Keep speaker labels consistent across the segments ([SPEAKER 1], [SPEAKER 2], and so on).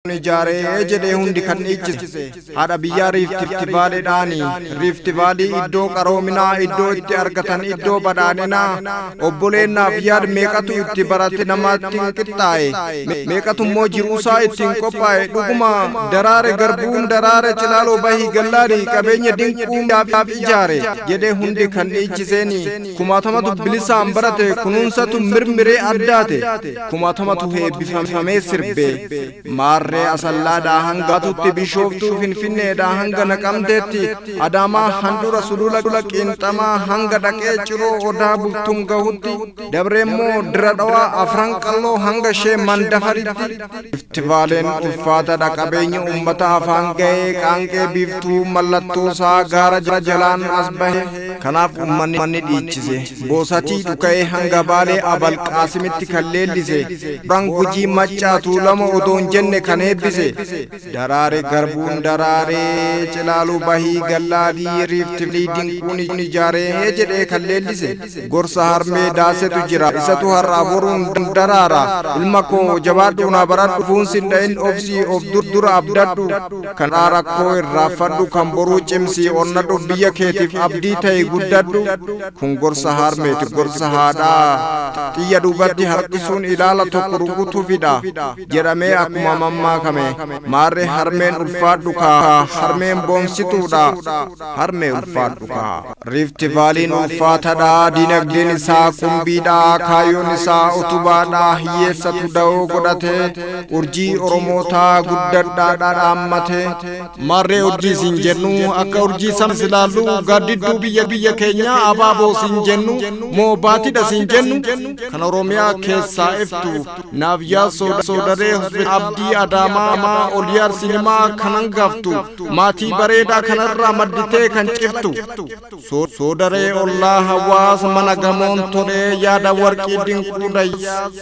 [SPEAKER 1] Ijaaree jedhee hundi kan dhiichise haadha biyyaa Rift Valleydhaani. Rift Valley iddoo qaroominaa, iddoo itti argatan iddoo badhaadhinaa. Obboleennaaf yaad meeqatu itti barate namaatti hin qixxaa'e, meeqatu immoo jiruusaa ittiin qophaa'e. Dhuguma daraare garbuun daraare Cilaaloo bahii gallaadhi qabeenya dinquudhaaf ijaare jedhee hundi kan dhiichiseeni. Kumaatamatu bilisaan barate, kunuunsatu mirmiree addaate, kumaatamatu heebbifamee sirbe. Maarree Asallaadhaa hanga Tutti, Bishooftuu, Finfinneedhaa hanga Naqamteetti, Adaamaa handura sulula qiinxamaa hanga dhaqee Ciroo Odaa Bultum gahutti, dabreemmoo Dira Dhawaa Afran Qalloo hanga ishee Mandafaritti. Rift Valleyn ulfaatadha, qabeenya uummata afaan ga'ee qaanqee biiftuu mallattoo isaa gaara jalaan as bahe. Kanaaf uummanni dhiichise. Boosatii dhuka'ee hanga Baalee Abalqaasimitti kan leellise, Boran, Gujii, Maccaa, Tuulama odoon jenne kan eebbise. Daraare garbuun daraaree Cilaaluu bahii gallaadii Rift Valley dinquun ijaaree jedhee kan leellise. Gorsa harmee daasetu jira, isatu har'aa boruun daraara. Ilma koo jabaadhu, na baradhu, fuunsin dha'in, obsii, of dura abdadhu, kan rakkoo irraafadhu, kan boruu cimsii onnadhu, biyya keetiif abdii ta'e guddadhu. Kun gorsa harmeeti, gorsa haadhaa. Xiyya duubatti harkisuun ilaala tokko rukutuu fida jedhamee akkuma mammaakame. Maarree harmeen ulfaadhu kaa, harmeen boonsituudha, harmee ulfaadhu kaa. Rift Valleyn ulfaatadha, dinagdeen isaa qumbiidha, kaayyoon isaa utubaadha, hiyyeessatu da'oo godhate, urjii Oromootaa guddadhaadha dhaammate. Maarree urjii siin jennu, akka urjii sana ilaallu, gaaddidduu biyya keenyaa, abaaboo siin jennu moo baatidha siin jennu, kan Oromiyaa keessaa iftu, naaf yaa Soodaree, Abdii Adaamaa, Oliyaar Sinimaa kan hangaftu, maatii bareedaa kanarraa madditee kan ciftu, Soodaree ollaa hawaasa mana gamoon tolee yaada warqii dinquu dayyaas,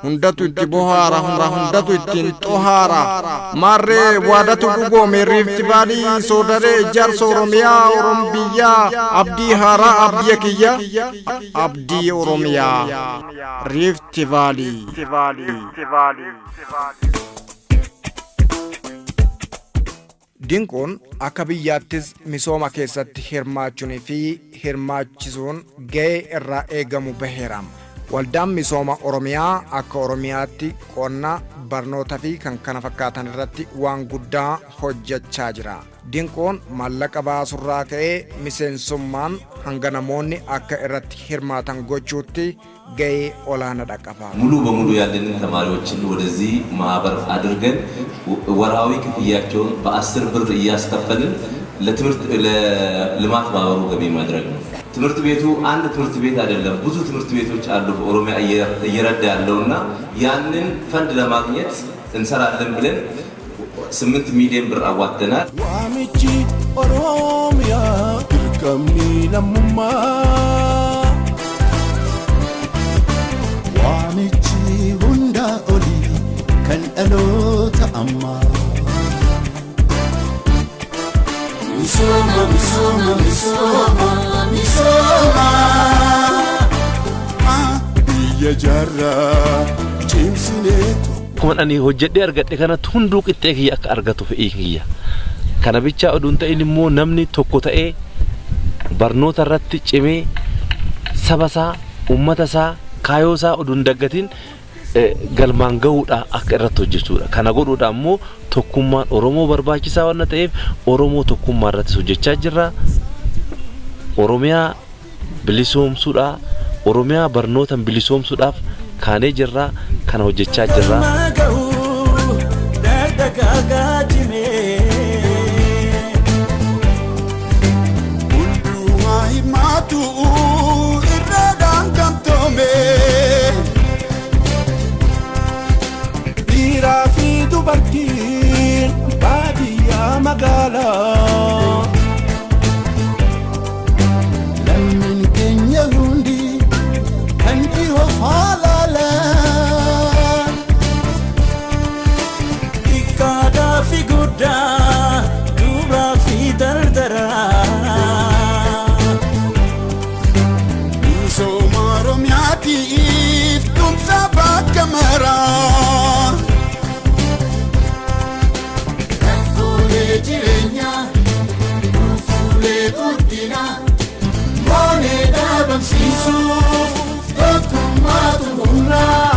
[SPEAKER 1] hundatu itti bohaara, hundatu ittiin xohaara. Maarree waadatu dhugoome. Rift Valley Soodaree, ijaarsa Oromiyaa, Orom biyyaa, abdii haaraa, abdii kiyya, abdii Oromiyaa, Rift Valley. Dinquun akka biyyaattis misooma keessatti hirmaachuunii fi hirmaachisuun ga'ee irraa eegamu baheera. Waldaan Misooma Oromiyaa akka Oromiyaatti qonna, barnoota fi kan kana fakkaatan irratti waan guddaa hojjechaa jira. Dinquun maallaqa baasurraa ka'ee miseensummaan hanga namoonni akka irratti hirmaatan gochuutti ga'ee olaanaadha qaba.
[SPEAKER 2] ሙሉ በሙሉ ያለንን ተማሪዎችን ወደዚህ ማህበር አድርገን ወርሃዊ ክፍያቸውን በ10 ብር እያስከፈልን ለትምህርት ለልማት ማህበሩ ገቢ ማድረግ ነው። ትምህርት ቤቱ አንድ ትምህርት ቤት አይደለም፣ ብዙ ትምህርት ቤቶች አሉ በኦሮሚያ እየረዳ ያለውና ያንን ፈንድ ለማግኘት እንሰራለን ብለን 8 ሚሊዮን ብር አዋጥተናል።
[SPEAKER 3] Waamichi Oromiyaa dirqamni lammummaa.
[SPEAKER 4] Waamichi hundaa olii kan dhaloota ammaa.
[SPEAKER 3] Misooma, misooma, misooma, misooma.
[SPEAKER 4] Biyya jaarraa cimsineetu.
[SPEAKER 5] Akkuma ani hojjedhee argadhe kanatti hunduu qixxee kiyya akka argatu fe'ii kiyya. Kana bichaa oduun ta'in immoo namni tokko ta'ee barnoota irratti cimee saba isaa, uummata isaa, kaayoo isaa oduun daggatiin galmaan gahuudha akka irratti hojjechuudha. Kana godhuudha immoo tokkummaan Oromoo barbaachisaa waan ta'eef Oromoo tokkummaa irrattis hojjechaa jirra. Oromiyaa bilisoomsuudha. Oromiyaa barnootaan bilisoomsuudhaaf kaanee jirra. Kana hojjechaa jirra.
[SPEAKER 3] Dagagaa cimee.
[SPEAKER 4] Hundumaa himaatu irraadhaan gamtoome.
[SPEAKER 3] Dhiiraa fi dubartiin baadiyyaa magaalaa.
[SPEAKER 4] Lammiin keenya hundi kan dhihoo faalaalaa.
[SPEAKER 3] Xiqqaadhaa fi guddaa, dubaraa fi dardaraa.
[SPEAKER 4] Misooma Oromiyaatiif tumsa bakka maraa. Dhabamsiisuuf tokkummaatu humna.